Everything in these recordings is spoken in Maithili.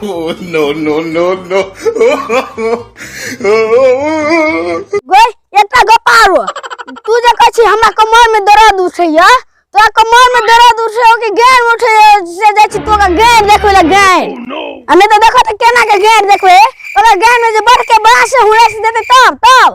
No, no, no, no. गई एकटा गप आरो, तू जे कहै छी हमरा कमर में दर्द उठैया, तोरा कमर में दर्द उठै कि गैर उठै से जाइ छी तू ओकरा गैर देखबै लए गैर। आ नहि तऽ देखो तऽ केना के गैर देखबै, ओकरा गैर में जे बढ़ के बाँस हुरैस देतै तब तब।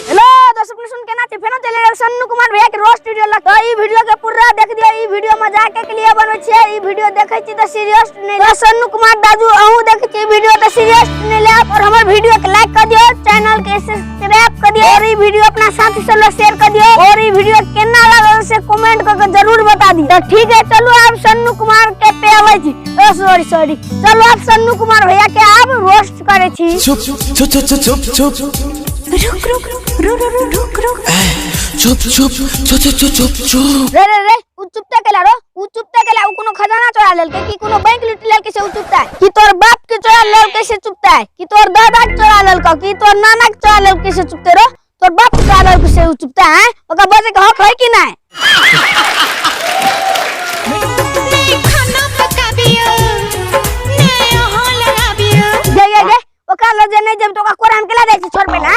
हेलो दोस्त, अपने सुन केना छी? फेनो चले सन्नू कुमार भैया के रोस्ट वीडियो लग। तो ई वीडियो के पूरा देख दियो, ई वीडियो मजाक के लिए बनबै छियै। ई वीडियो देखै छी तऽ सीरियस नहीं। तो सन्नू कुमार दाजू अहूँ देखै छी वीडियो तऽ सीरियस नहीं लेब और हमर वीडियो के लाइक कर दियो, चैनल के सब्सक्राइब कर दियो और ई वीडियो अपना साथी सब लग शेयर कर दियो और ई वीडियो केना लागल से कमेंट करके जरूर बता दियो। तो ठीक है, चलू आप सन्नू कुमार के पे आबै छी। ओ सॉरी सॉरी, चलू आप सन्नू कुमार भैया के आब रोस्ट करै छी। चुप चुप चुप चुप चुप रुक रुक रु रु रु रुक रुक चुप चुप चुप चुप चुप चुप चुप। रे रे रे, उ चुपता केला रो, उ चुपता केला। उ कोनो खजाना चोरा लेलकै कि कोनो बैंक लूट लेलकै से उ चुपता है? कि तोर बाप के चोरा लेलकै से चुपता है? कि तोर दादा के चोरा लेलकौ कि तोर नाना के चोरा लेलकै से चुपते रो? तोर बाप के चोरा लेलकै से उ चुपता है? ओकरा बजे के हक है कि नहीं? नहीं खाना पकाबियो, नहीं अहाँ लगाबियो। गे गे गे, ओकरा लग जे नहीं जेब तो ओकरा कोराम केला जाइ छी छोड़ पेला?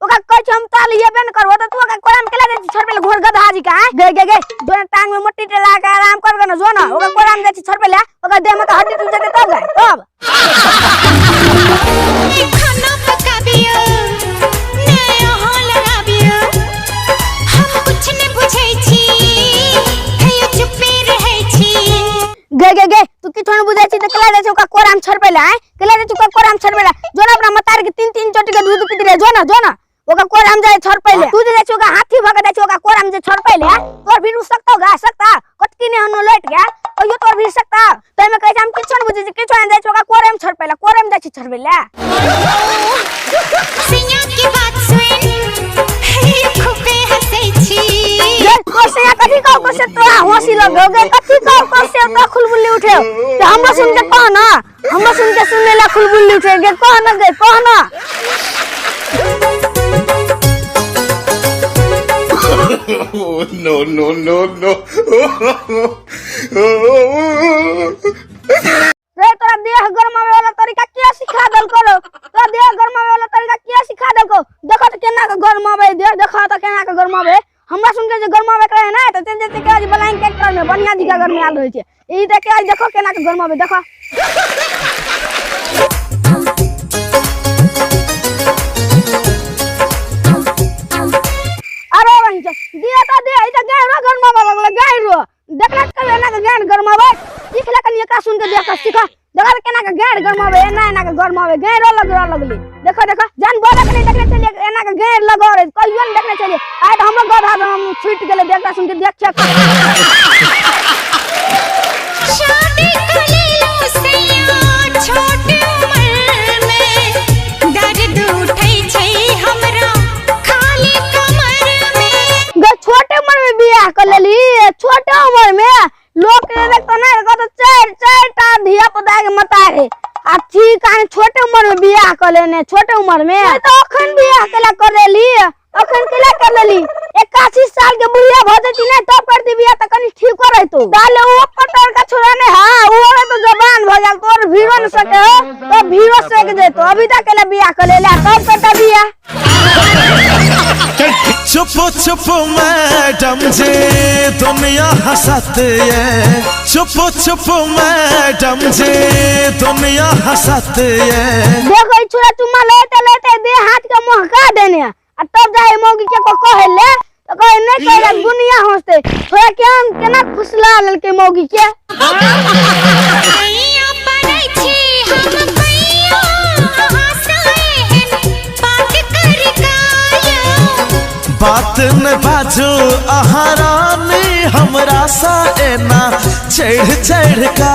ओकरा कहै छी हम ताल येबे न करबो त तू ओकरा कोराम केला जाइ छी छोड़ पेला घोर गधा जी का? गे गे गे, जो ना टांग में मोटी टेला के आराम कर न, जो ना ओकरा कोराम जाइ छी छोड़ पेला, ओकरा देह में त हड्डी टूट जेतै तब गे तब। नहीं खाना पकाबियो, नहीं अहाँ लगाबियो। हम कुछ नहीं बुझै छी, तैयो चुप्पे रहै छी। गे गे गे, तू किछो न बुझै छी त केला जाइ छी ओकरा कोराम छोड़ पेला? केला जाइ छी ओकरा कोराम छोड़ पेला? जो ना अपना मतार के तीन तीन चोटी के दूध पीती रहे, जो ना जो ना ओकरा कोराम जाय छोड़ पेले। तू जे जाइ छी ओकरा हाथी भग जाइ छी ओकरा कोराम जे छोड़ पेले, तोर भी सकता गा सकता कटकी ने हनु लट गया कहियो तोर भी सकता। तै में कहै छै हम किछो न बुझै छी, किछो न जाइ छी ओकरा कोराम छोड़ पेला, कोराम जाइ छी छोड़ पेला। सैया के बात सुन हे खूबे हंसै छी। गे कोसे कथी कहू, कोसे तोरा हंसी लगौ? गे कथी कहू, कोसे तोरा खुलबुल्ली उठे? ते हमरा सुन के कह ना, हमरा सुन के सुने ला खुलबुल्ली उठे? गे कह ना, गे कह ना। No, no, no, no. रे तोरा देह गरमावे वाला तरीका के सिखा देलको रो? तोरा देह गरमावे वाला तरीका के सिखा देलको? देखो त केना के गरमावे देह, देखो त केना के गरमावे। हमरा सुन के जे गरमावे के रहे ना त चल जेते के आज बलाइन ट्रैक्टर में बढ़िया जी का गरमायल रहै छै। ई देख के देखो केना के गरमावे, देखो। अरे बंच दिया त दे, ई त गाय रो गरमावे लगले गाय रो। देखला त कहियो एना के गाय गरमावे? सीख ले कनी एकरा सुन के, देख के सीख। देखा केना के गाय गरमावे, एना एना के गरमावे गाय रो लग लगली। देखो देखो, जान बोले के नहीं देखने चलिए एना के गाय लगो रे, कहियो नहीं देखने चलिए। आइ त हमरो गधा हम छूट गेले देखला सुन के देख के। शादी कर लेलो सैया छोट उम्र में, दर्द उठै छै हमरा खाली कमर में। गे छोटे उम्र में बियाह कर लेली, छोटे उम्र में लोग के देखतो ना कहतो चार चार टा धिया पुता के मता रे। आ ठीक है, छोटे उम्र में बियाह कर लेने, छोटे उम्र में तो अखन बियाह केला कर लेली, अखन केला कर लेली? 81 साल के बुढ़िया भ जती ना तब करती बियाह त कनी ठीक रहतो। डाले ओ पटर का छोरा ने, हां ओ रहे तो जवान भ गेल तोर भीड़ो न सके हो तो भीड़ो सक जेतो। अभी तक केला बियाह कर लेला तब करता बियाह। चुप चुप मैडम जी दुनिया हंसती है, चुप चुप मैडम जी दुनिया हंसती है। देखो ई छोरा चुम्मा लेते लेते दे हाथ के महका देने आ तब जाए मौगी के को कहे ले तो कहे नहीं कहे दुनिया हंसते। छोरा केन केना फुसला लेलके मौगी के। पैया पड़ै छी हम पैया अहाँ सँ एहन बात कर कायो। बात न बाजू अहाँ रानी हमरा सा एना चढ़ चढ़ का।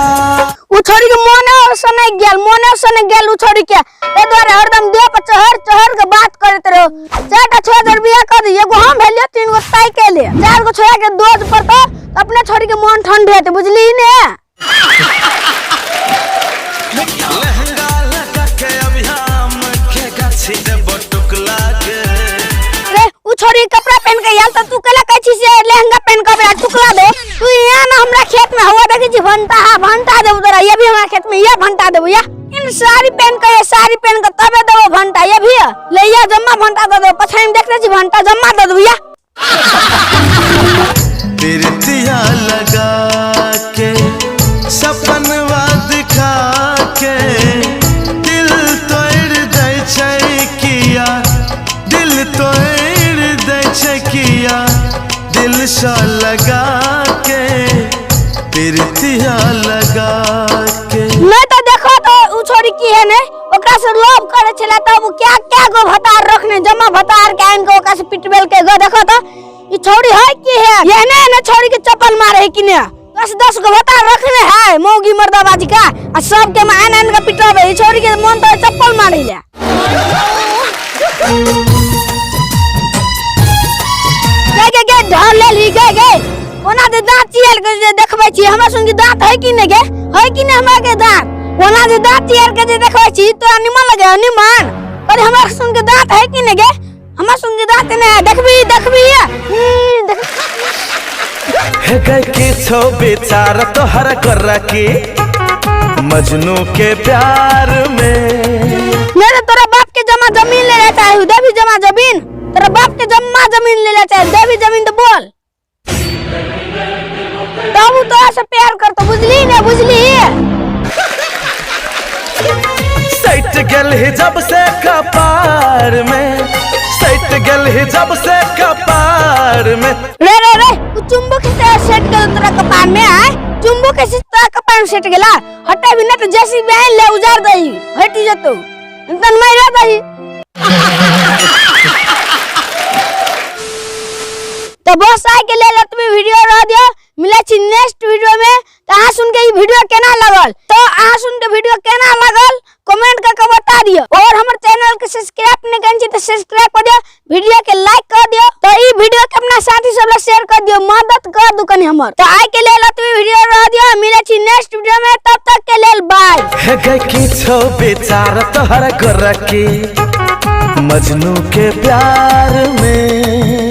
उ छोरी के मोने सनक गेल, मोने सनक गेल उ छोरी के, ए दुआरे हरदम देह पर चहर चहर के बात करैत रहो। चारटा छोरा जर बियाह कर दी, एगो हम भेलियो, तीन गो ताई के ले, चार गो छोरा के those पड़तो अपने छोरी के मन ठंड हेतै, बुझली ने? लहंगा लगा के अभी हम के गाछी देबो टुकला के। रे उ छोरी कपड़ा पहन के आयल त तू केला कहै छी से लहंगा पहन के आबे टुकला दे? तू यहाँ ना हमरा खेत में हवा देखै छी छी भंटा, हाँ भंटा देबो तोरा, ये भी हमरा खेत में ये भंटा देबो। या इन साड़ी पहन के, ये साड़ी पहन के तबे देबो भंटा। ये भी ले या जम्मा भंटा दे देबो, पछाड़ी में देखने छी भंटा जम्मा दे देबो। या प्रीतिया लगा के सपनवा दिखा के दिल तोड़ दै छै किया, दिल तोड़ दै छै किया, दिल सा लगा के प्रीतिया लगा के। नहीं तो देखो तो उ छोरी की है ने ओकरा से लोभ करे छला, तब उ क्या क्या गो भतार रखने जमा भतार के आन के ओकरा से पिटबेल के गो। देखो तो ई छोरी है की है, ये ने ने छोरी के चप्पल मारे है कि ने, 10-10 गो भतार रखने है मौगी मर्दाबाजी का, आ सब के आन आन के पिटबे। ई छोरी के मन तो चप्पल मारे ले। गे गे गे ढल ले ली गे गे, ओना जे दांत चियर के जे देखबै छी हमरा सुन के दांत है कि ने गे, है कि ने हमरा के दांत, ओना जे दांत चियर के जे देखबै छी तोरा निमन लगे निमन, पर हमरा सुन के दांत है कि ने गे, हमरा सुन के दांत ने देखबी देखबी देख। हे गए की छो बेचारा तोहर गोरा के मजनू के प्यार में। मेरे तोरा बाप के जमा जमीन ले लेता है, देवी जमा जमीन, तोरा बाप के जमा जमीन ले लेता है, देवी जमीन तो बोल तब तोरा से प्यार करतो, बुझली ने बुझली। सैट गेल ही जब से कपार में, सैट गेल ही जब से कपार में। रे रे रे उ चुंबक से सेट गेल तोरा कपार में, आय चुंबक से तोरा कपार में सेट गेला, हटे भी न तो जैसी बहन ले उजार दही हटी जतो तन मारा दही। तो बस आइ के लेल एतबे वीडियो रह दियो, मिलै छी नेक्स्ट वीडियो में। तो अहाँ सुन के ई वीडियो केना लगल, तो अहाँ सुन के वीडियो केना लगल कमेंट करके बता दियो, और हमर चैनल के सब्सक्राइब नहीं करने छी तो सब्सक्राइब कर दियो, वीडियो के लाइक कर दियो, तो ई वीडियो के अपना साथी सब ला शेयर कर दियो, मदद कर दू कनी हमर। तो आइ के लेल एतबे वीडियो रह दियो, मिलै छी नेक्स्ट वीडियो में, तब तक के लेल बाय। हे गए की छो बेचारा तोहर गोरा के मजनू के प्यार में।